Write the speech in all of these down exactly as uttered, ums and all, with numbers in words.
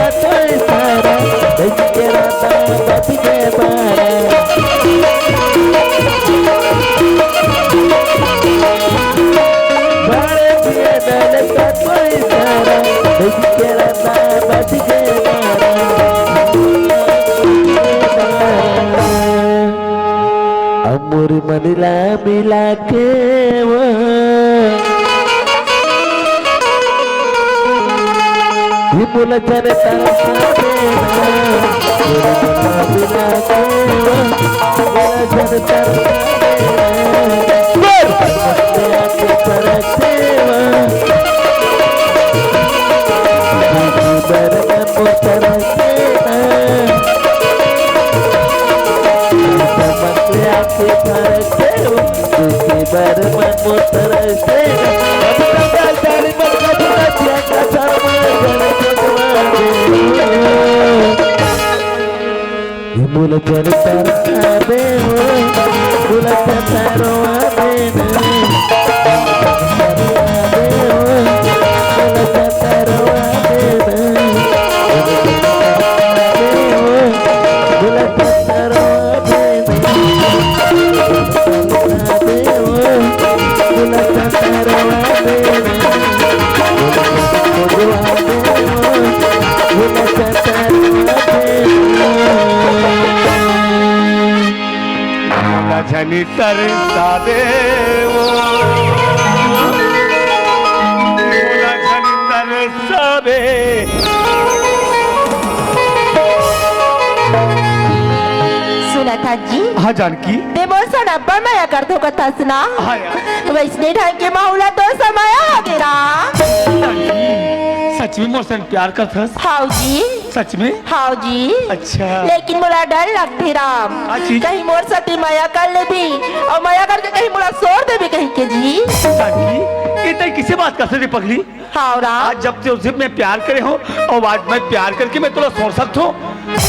कोई सारा, बज के राता बज के बारा। बारे दिए डाले का कोई सारा, बज के राता बज के बारा। अमूर मन ला मिला के वो, ये मोला जन तरसा देना, ये मोला मिला के वो, मोला जन तरसा देना। मुला चल तरसाबे हो, मुला चल तरवाबे ना। मुला चल तरवाबे ना। मुला चल तरवाबे ना। मुला चल तरवाबे ना। मुला चल तरवाबे ना। मोला झनी तरसाबे वो, मोला झनी तरसाबे। सुनत हस जी? हाँ जानकी। ते मोर सन अब्बड़ मया करथो कथस ना? हाँ यार। वैसने ढंग के महूँ ला तोर सन मया होगे ना। जानकी, सच में मोर सन प्यार करथस? हाँ जी। सच में? हाँ जी। अच्छा। लेकिन मोला डर लगथे राम। का चीज? कहीं मोर सन ते मया कर लेबे अउ मया करके कहीं मोला छोड़ देबे कहिके जी। जानकी, ये तैं कइसे बात करथस रे पगली? हाँ राम। आज जब से उसे मैं प्यार करे हूँ अउ आज मैं प्यार करके मैं तोला छोड़ सकत हूँ?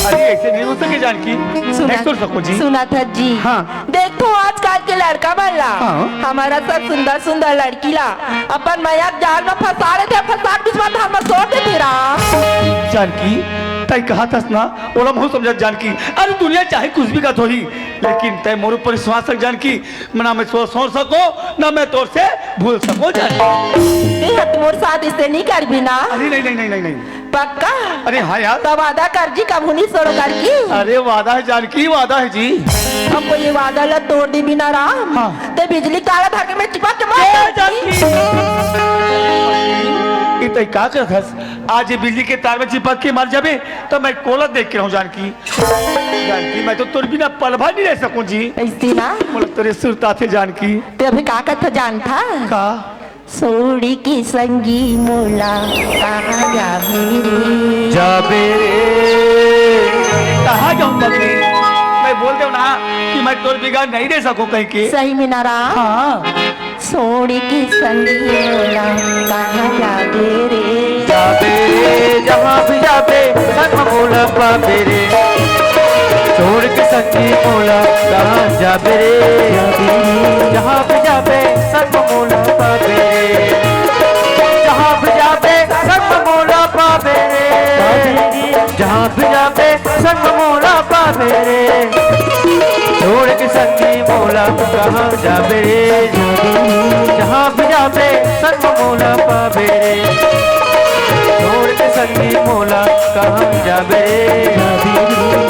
अरे ऐसे नहीं हो सके जानकी। सुना, नहीं छोड़ सको जी। सुनत हस जी। हाँ। देखथों आजकल के लड़का मन ला, हाँ। हमर सन सुंदर सुंदर लड़की ला अपन मया के जाल में फंसा लेथे, फंसा के बिच में धार में छोड़ देथे राम। जानकी, तैं कहत हस ना, ओला महूँ समझत जानकी। अरे दुनिया चाहे कुछ भी कहत होही, लेकिन तैं मोर ऊपर विश्वास रख जानकी, ना मैं तोर छोड़ सकों, ना मैं तोर से भूल सकों जानकी। ते हा मोर साथ अइसे नहीं करबे ना? अरे नहीं, नहीं, नहीं, नहीं, नहीं। पक्का? अरे हाँ यार। त वादा कर जी, कभू नहीं छोड़ों करके। अरे वादा हे जानकी, वादा हे जी। अब ये वादा ला तोड़ देबे ना राम। हाँ। ते बिजली तार धर के मैं चिपक के मर जाहूँ जानकी। जानकी। ये तैं का करत हस? आज ये बिजली के तार में चिपक के मर जाबे, त मैं कोला देख के रहूँ जानकी। जानकी, मैं तो तोर बिना पल भर नहीं रह सकों जी। अइसे ना? मोला तोरे सुरत आथे जानकी। ते अभी का करत हस जानथस? का? छोड़ के संगी मोला कहाँ जाबे रे? जाबे रे। कहाँ जाहूँ पगली? मैं बोल देंव ना कि मैं तोर बिगर नहीं रह सकों कहिके। सही में ना राम? हाँ। छोड़ के संगी मोला कहाँ जाबे रे? जाबे रे, जहाँ भी जाबे, संग मोला पाबे रे। छोड़ के संगी मोला कहाँ जाबे रे? जहाँ भी जाबे, संग मोला पाबे रे। जहाँ भी जाबे, संग मोला पाबे रे। जहाँ भी जाबे, संग मोला पाबे रे। छोड़ के संगी मोला कहाँ जाबे रे? जहाँ भी जाबे संग मोला पाबे रे। छोड़ के संगी मोला कहाँ जाबे रे?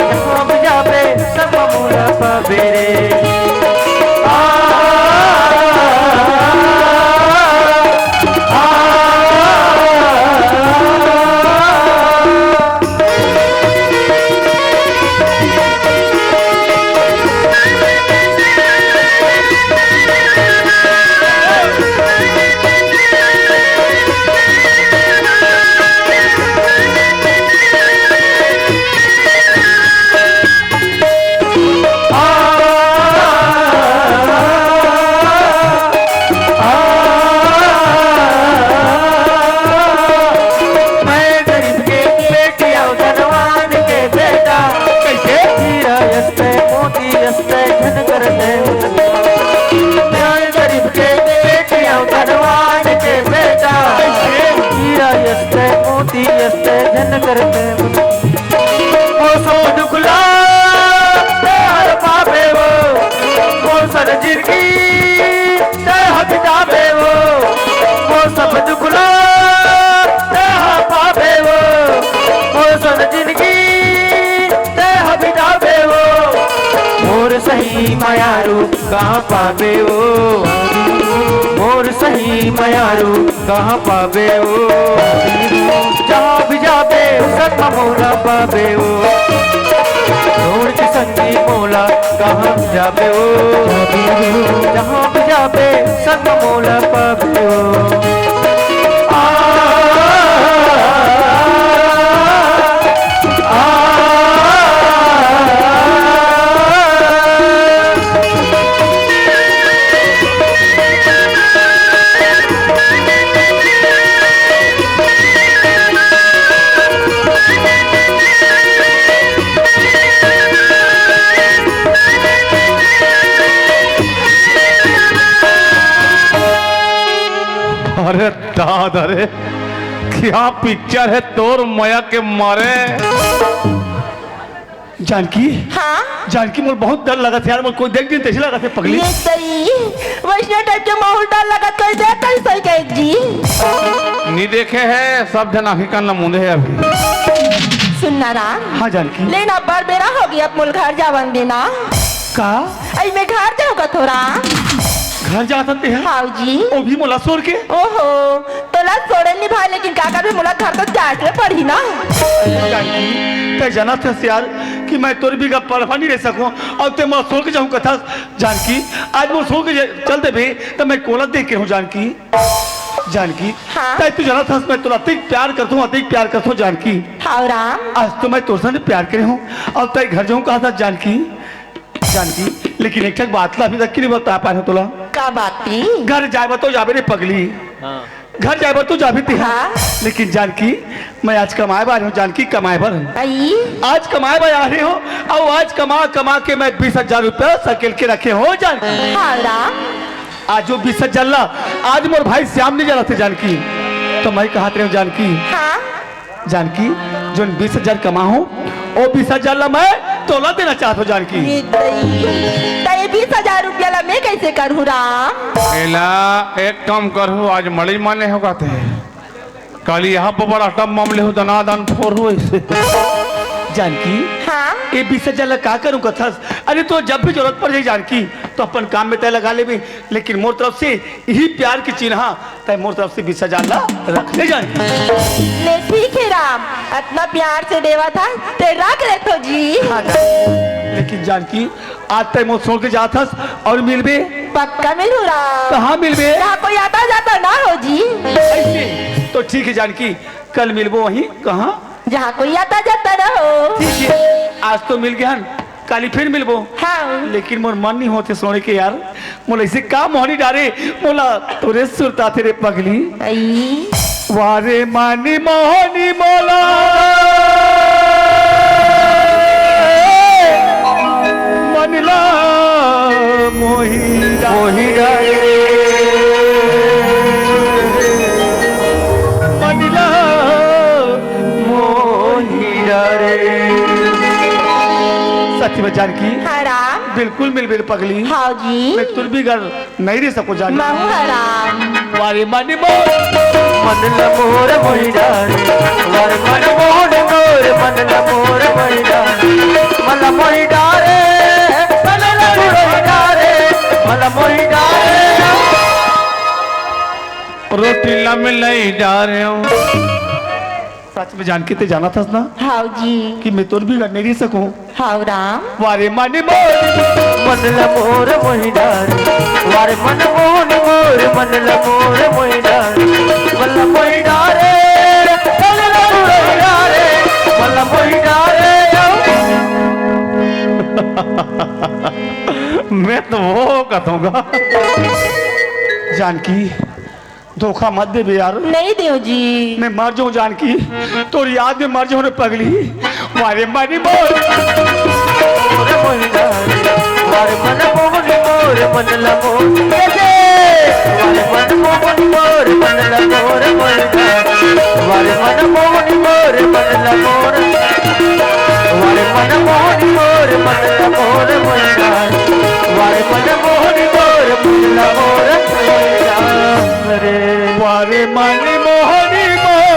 जहाँ भी जाबे संग मोला पाबे रे। आ, आ, आ, मोती अस तैं झन करते। मोर सब दुख ला तैं हर पाबे वो, मोर सन जिनगी तैं हर बिताबे वो, मोर सब दुख ला तैं हर पाबे वो, मोर सन जिनगी तैं हर बिताबे वो। मोर सही मयारू कहाँ पाबे वो, मोर सही मयारू कहाँ पाबे वो। जहाँ भी जाबे संग मोला पाबे वो, छोड़ के संगी मोला कहाँ जाबे वो। जहाँ भी जाबे संग मोला पाबे वो। आ, आ, आ, अरे दादा रे, क्या पिक्चर है तोर मया के मारे। जानकी, हाँ? जानकी, मोर बहुत डर लगत हे यार, मोर कोई देख दिन तइसे लगत हे पगली। ये सही, वैसने टाइप के माहौल डर लगत, कोई देख तइसे कहे जी। नी देखे है, सब झन आँखी कान ला मूंदे है अभी। सुन ना राम। हाँ जानकी। ले ना, बड़ बेरा होगे, अब मोला घर जावन देना। का? अई मैं घर जाऊँ का थोरा? घर जात हस तैं? हाँ जी। वो भी मोला छोड़ के? ओहो, तोला छोड़े नी भाई, लेकिन का करबे, मोला घर तो जाए के पड़ही ना। जानकी, तैं जानत हस यार कि मैं तोर बिगर पलक भर नी रह सकूँ, अउ तैं मोला छोड़ के जाहूँ कथस। जानकी, आज मोला छोड़ के जे-, चल देबे, त मैं कोला देख के रहूँ जानकी। जानकी, हाँ। तैं तो जानत हस मैं तोला अतेक प्यार करथों, अतेक प्यार करथों जानकी। हाँ राम। आज तो मैं तोर संग प्यार करे हूँ, अउ तैं घर जाहूँ कहत हस जानकी। जानकी, लेकिन एक ठक बात ला अभी तक के नी बता पाए हँव तोला। का बात थी? घर जाए बर तो जाबे रे पगली। हाँ। घर जाए बर तो जाबे तैं। हाँ। लेकिन जानकी, मैं आज कमाए बर आए हँव जानकी, कमाए बर। अई? आज कमाए बर आए हँव, अउ आज कमा कमा के मैं बीस हजार रुपया सकेल के रखे हँव जानकी। हाँ राम। आज वो बीस हजार ला, आज मोर भाई श्याम नी जानथे जानकी, त मैं कहत रहेंव जानकी। हाँ। जानकी, जोन बीस हजार कमाहूँ, ओ बीस हजार ला मैं तोला देना चाहत हँव जानकी। ये दई, त ये बीस हजार रुपया ला मैं कइसे करहूँ राम? एला एक काम करहूँ, आज मड़ई माने होगा ते। काली यहाँ पर बड़ा टब मामले हो, दनादन फोर हो इसे। जानकी, हाँ? ये बीस हजार ला का करूँ कथस? अरे तो जब भी जरूरत पड़ जाए जानकी, तो अपन काम में तैं लगा लेबे, लेकिन मोर तरफ से यही प्यार के चिन्हा तैं मोर तरफ से बीस हजार ला रख ले जानकी। ले ठीक हे राम, अतना प्यार से देवत हस, तैं रख लेथों जी। हाँ जानकी, लेकिन जानकी आज तैं मोर छोड़ के जात हस अउ मिलबे? पक्का मिलहूँ राम। कहाँ मिलबे? जहाँ कोई आता जाता ना हो जी। अइसे तो ठीक हे जानकी, कल मिलबो वहीं। कहाँ? जहाँ कोई आता जाता ना हो। ठीक हे, आज तो मिल गेन, काली फिर मिलबो। हाँ। लेकिन मोर मन नी होत हे सोने के यार, मोला अइसे का मोहनी डारे, मोला तोरे सुरता थे रे पगली। अई। वारे मानी मोहनी मोला, मन ला मोही मोही डारे, मन ला मोही डारे। सच में जानकी, हाँ राम। बिल्कुल मिलबे रे पगली। हाँ जी। मैं तोर बिगर नइ रह सकों जानकी। महूँ हराम। वारे मन मोर, मन ल मोर मोहि डारे। वारे मन मोर, मोर मन ल मोर मोहि डारे। मन ल मोहि डारे, मन ल मोहि डारे, मन ल मोहि डारे। रोटी ल मिलई डारे। सच में जानकी ते जानत हस ना? हाव जी। कि मैं तोर बिगर नइ रह सकों। हाव राम। वारे मन मोर, मन ल मोर मोहि डारे। वारे मन मोहन मोर, मन ल मोर मोहि डारे। मन ल मोहि डारे, मन ल मोहि डारे, मन ल मोहि डारे। मैं तो वो कहूँगा। जानकी, धोखा मत देबे यार। नइ देंव जी। मैं मर जाहूँ जानकी, तोर याद में मर जाहूँ रे पगली। वारे मन मोर, मोर मोहि डारे। वारे मन मोहन मोर, मन ल मोर। वारे मन मोहनी मोर मन ला मोर मोर। वारे मन मोहनी मोर मन ला मोर। वारे मन मोहनी मोर मन ला मोर मोर। वारे मन मोहनी मोर मन ला मोर मोर। रे वारे मन मोहनी मोर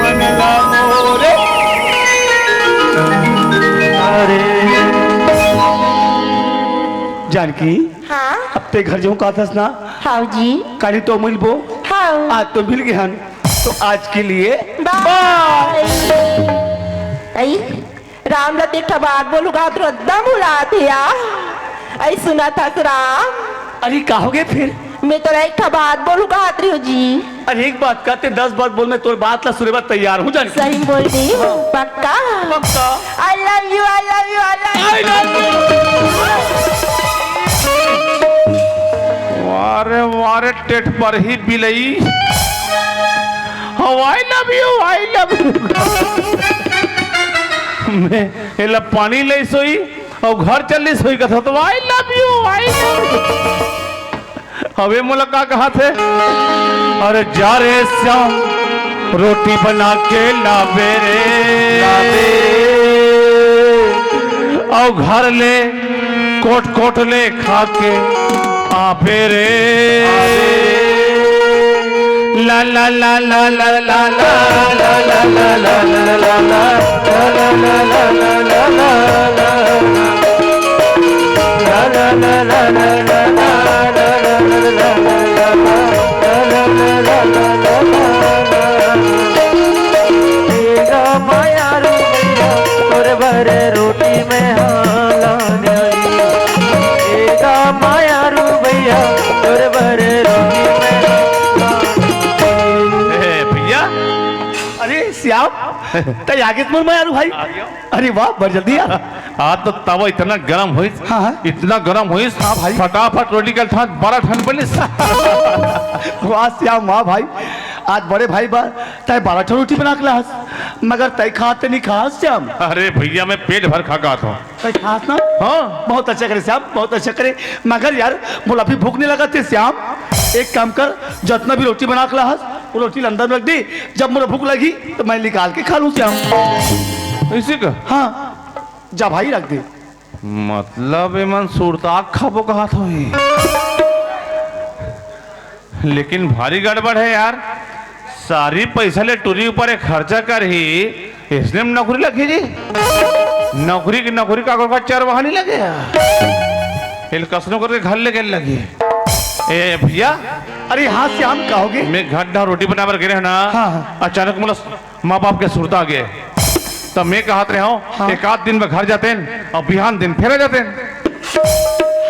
मन ला मोर। अरे जानकी, हाँ? अब ते घर जाऊं कहत हस ना? हाँ जी। काली तो मिलबो। हाँ। आज तो मिल गए हन, तो आज के लिए बाय। आई, राम ला ते एक ठा बात बोलू कहत रहो, एकदम उलात हे या। आई सुनत हस राम? अरे का हो गए फिर? मैं तोला एक ठा बात बोलू कहत रहो जी। अरे एक बात का, ते दस बात बोल, मैं तोर बात ला सुने बर तैयार हूँ जान। सही में बोल रही हूँ, पक्का? पक्का। I love you, I love you, I love you। I love you। वारे वारे टेट पर ही बिलई। Oh, I love you, I love you। मैं एला पानी ले सोई और घर चली सोई कथा तो I love you, I love you। अबे मोला का कहा थे? अरे जा रे श्याम, रोटी बना के लाबे रे। लाबे। और घर ले कोट कोट ले खा के आबे रे। आबे। ला ला ला ला ला ला ला। तेरा माया रो भैया, तोर बर रोटी में हालान आई। तेरा माया रो भैया, तोर बर रोटी में हालान आई। ए भैया, अरे श्याम, तै आगे मोर माया रो भाई। आ गया। अरे वाह, बड़ जल्दी यार। आज तो तवा इतना गरम होइस, हाँ, हाँ। इतना गरम होइस, हाँ भाई। फटाफट रोटी का ठान बारह ठन बनिस। वाह श्याम, वाह भाई, आज बड़े भाई बा, तै बारह ठो रोटी बना के लास, मगर तै खाते नहीं खास श्याम। अरे भैया, मैं पेट भर खा के आत हूँ। तै खास ना? हाँ। बहुत अच्छा करे श्याम, बहुत अच्छा करे, मगर यार मोला अभी भूख नहीं लगा थे श्याम। एक काम कर, जितना भी रोटी बना के लास, वो रोटी ला अंदर में रख दे, जब मोला भूख लगी तो मैं निकाल के खा लूँ श्याम। ऐसे का? हाँ, जा भाई रख दे। मतलब एमन सुरता खाबो कहत होही। लेकिन भारी गड़बड़ है यार, सारी पैसा ले टूरी ऊपर एक खर्चा करही, इसने में नौकरी लगी जी। नौकरी की नौकरी का, का चरवाहा नहीं लगे यार। इल कसनो करके घर लेके लगी। ए भैया, अरे हाँ श्याम, का होगे? मैं घर डा रोटी बनाबर गे रहेंव ना, हाँ, हाँ। अचानक मोला माँ बाप के सुरता आगे, तब मैं कहत रहेंव, हाँ। एक आध दिन में घर जातेन और बिहान दिन फेर आ जातेन।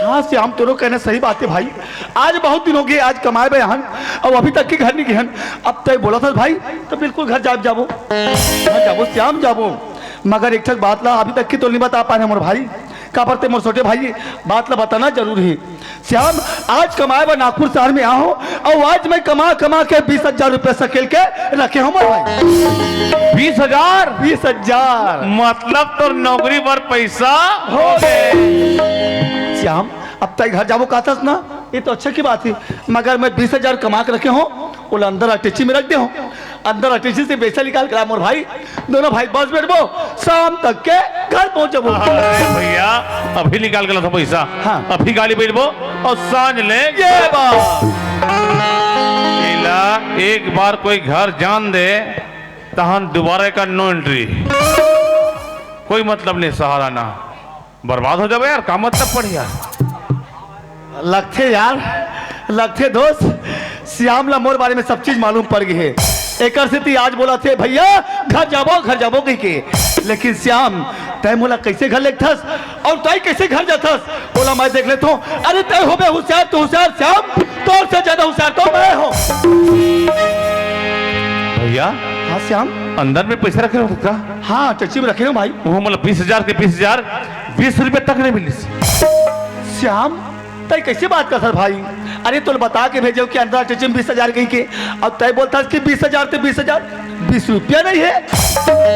हाँ श्याम, तोरो कहना सही बात है भाई। आज बहुत दिन हो गए, आज कमाए बर आए हन, और अभी तक के घर नहीं गए हन। अब तै बोलत हस भाई, तो बिल्कुल घर जाब, जाबो, घर जाबो श्याम, जाबो। मगर एक ठक बात ला अभी तक के तो नहीं बता पाए हन मोर भाई। काबर ते मोर छोटे भाई, बात ला बताना जरूर है। श्याम, आज कमाए बर नागपुर शहर में आए हंव, और आज मैं कमा कमा के बीस हजार रुपया सकेल के रखे हंव मोर भाई। बीस हजार? बीस हजार। मतलब तोर नौकरी बर पैसा हो गए। श्याम, अब तै घर जाबो कहत हस ना, ये तो अच्छा की बात है, मगर मैं बीस हजार कमा के रखे हंव, ओला अंदर अटैची में रख दे हंव। अंदर अटैची से पैसा निकाल के ला मोर भाई, दोनों भाई बस बैठबो, शाम तक के घर पहुंचबो। अरे भैया, अभी निकाल के लाथंव पैसा। हाँ। अभी गाड़ी बैठबो और सांझ ले ये बात। एला एक बार कोई घर जान दे, तहन दोबारा का no entry। कोई मतलब नहीं, सहारा ना। बर्बाद हो जाबे यार, का मतलब पड़ी यार। लगथे यार, लगथे दोस्त, श्याम ला मोर बारे में सब चीज मालूम पड़ गई है। एकर सेती आज बोलथे, "भैया, घर जाबो, घर जाबो," कहि के। लेकिन श्याम, तै मोला कैसे घर लेगथस और तै कैसे घर जाथस, ओला मैं देख लेथों। अरे, तै होबे होशियार, तो होशियार श्याम, तोर से ज्यादा होशियार तो मैं हंव। भैया, हाँ श्याम। अंदर में पैसा रखे रहो का? हाँ, टच्ची में रखे हंव भाई। वो मतलब बीस हजार के बीस हजार, बीस रुपया तक नहीं मिलिस। श्याम, तै कैसे बात करथस भाई? अरे, तोला बता के भेजेंव कि अंदर टच्ची में बीस हजार कहि के, अब तै बोलथस कि बीस हजार ते बीस हजार, बीस रुपया नहीं है।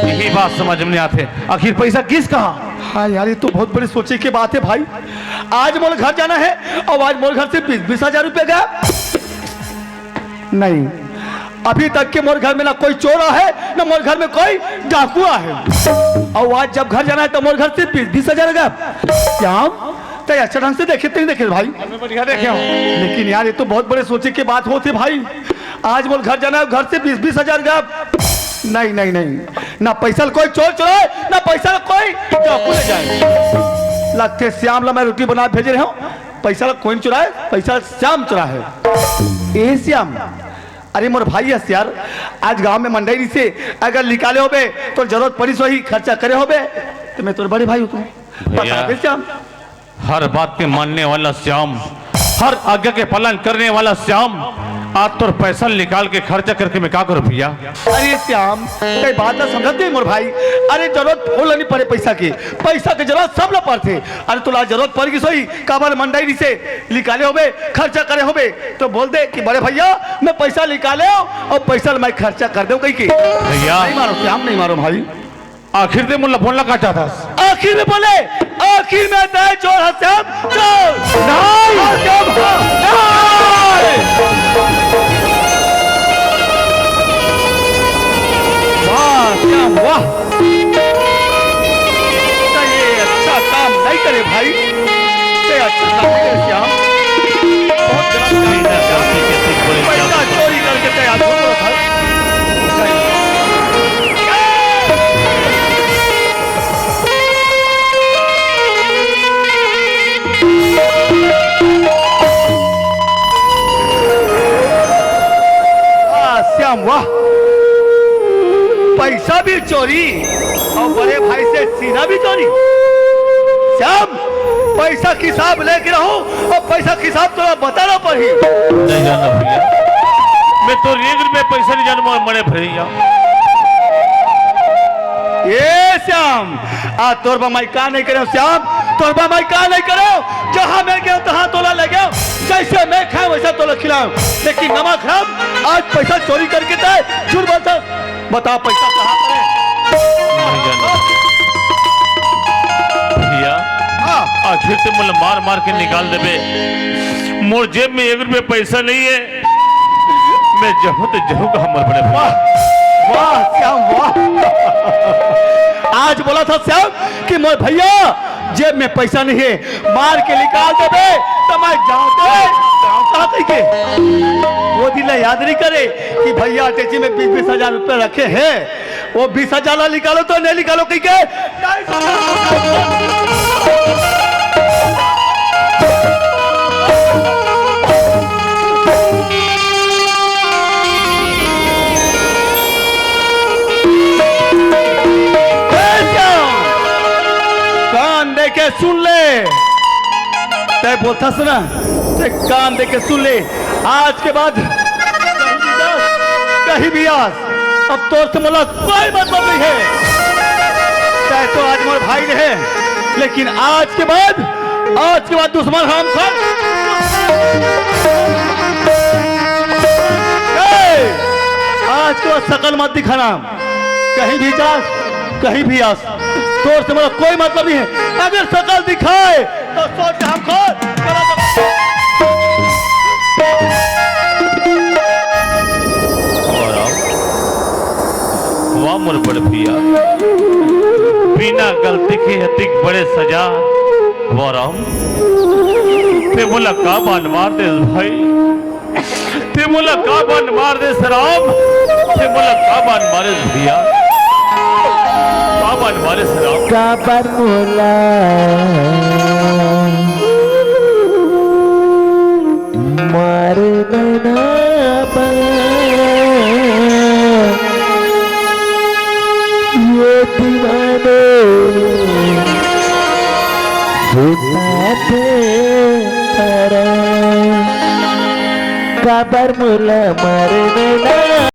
यही बात समझ में नहीं आते, आखिर पैसा गिस कहाँ? हाँ यार, ये तो बहुत बड़े सोचे के बात है भाई। आज मोर घर जाना है और आज मोर घर से बीस बीस हजार रुपया गायब। नहीं, अभी तक के मोर घर में ना कोई चोर आहे, ना मोर घर में कोई डाकू आहे। और आज जब घर जाना है तो मोर घर से बीस बीस हजार गायब। श्याम, तैं अच्छा ढंग से देखे, तैं देखे भाई। मैं बढ़िया देखे हूँ। लेकिन यार, ये तो बहुत बड़े सोचे के बात होत हे भाई। आज मोर घर जाना है, घर से बीस बीस हजार गायब। नहीं, नहीं, नहीं, ना पैसा ल कोई चोर चुराए, ना पैसा ल कोई डाकू ले जाए। लगथे श्याम ला मैं रोटी बना भेजे रहे हूँ, पैसा ल कोई नइ चुराए, पैसा ल श्याम चुराए हे। ए श्याम, अरे मोर भाई हस यार, आज गांव में मंडई रिहिसे, अगर निकाले होबे, तोर जरूरत पड़िस होही, खर्चा करे होबे, त मैं तोर बड़े भाई हूँ तू। भैया। बता दे श्याम। हर बात के मानने वाला श्याम, हर आज्ञा के पालन करने वाला श्याम, आज तोर पैसा निकाल के खर्चा करके मैं का करूं भैया? अरे श्याम, कई बात ना समझत नहीं मोर भाई। अरे जरूरत होला नहीं पड़े पैसा के, पैसा के जरूरत सब ला पड़थे। अरे तोला जरूरत पड़ गिस होही, काबर मंडई रिहिसे निकाले होबे, खर्चा करे होबे, तो बोल दे कि बड़े भैया मैं पैसा निकाले हूँ और पैसा मैं खर्चा कर देव कहिके। भैया। नहीं मारो श्याम, नहीं मारो भाई। आखिर तैं मोला बोलना का चाहथस? आखिर में बोले, आखिर में तैं चोर हस श्याम, चोर। नहीं। हाँ, श्याम, हाँ। नहीं। वाह, श्याम, वाह। तैं ये अच्छा काम नहीं करे भाई। तैं अच्छा काम नहीं करे श्याम। बहुत गलत काम करे श्याम। पैसा चोरी करके तैं आज बोल रहा था। वाह श्याम, वाह। पैसा भी चोरी और बड़े भाई से सीना भी चोरी। श्याम, पैसा के हिसाब लेके रहूं और पैसा के हिसाब तोला बताना पड़ही। नहीं जाना भैया, मैं तो एक रुपया पैसा नहीं जानूंगा, मरे भैया। ए श्याम, आ तोर बा मैं का नहीं करे श्याम, तोर बा मैं का नहीं करे। जहां मैं गया तहां तोला ले गया, जैसे मैं खाए वैसा तोला खिलाऊं। लेकिन नमक हराम, आज पैसा चोरी करके तैं झूठ बोलता। बता पैसा कहां पर है? नहीं जाना। भैया, हाँ। आखिर तैं मोला मार मार के निकाल देबे। मोर जेब में एक रुपया पैसा नहीं है। मैं जहूं तो जहूं का हमर बड़े भैया। वाह, वाह श्याम, वाह। आज बोला था श्याम कि मोर भैया जेब में पैसा नहीं है, मार के निकाल देबे, त मैं जांव तो जांव कहां कहिके। वो दिन ला याद नहीं करे कि भैया अटैची में बीस बीस हजार रुपया रखे हैं, वो बीस हजार ला निकालो तो नहीं निकालो कहिके। ए श्याम, कान दे के सुन ले। तैं बोलथस ना, तैं कान दे के सुन ले। आज के बाद कहीं भी जास, कहीं भी आस, अब तोर से मोला कोई मतलब नहीं है। तैं तो आज मोर भाई रहे, लेकिन आज के बाद, आज के बाद दुश्मन हम सब। ए, आज के बाद शकल मत दिखाना, कहीं भी जास, कहीं भी आस, तोर से मोला कोई मतलब नहीं है। अगर शकल दिखाए तो सोच हम खोल। वाह मोर बड़े भैया, बिना गलती के अतिक बड़े सजा। वाह राम, तैं मोला का बान मार देस भाई, तैं मोला का बान मार देस राम, तैं मोला का बान मार देस भैया, का बान मार देस राम। काबर मोला मार नैना बा, ये दीवाने होता थे हरा। काबर मोला मार नैना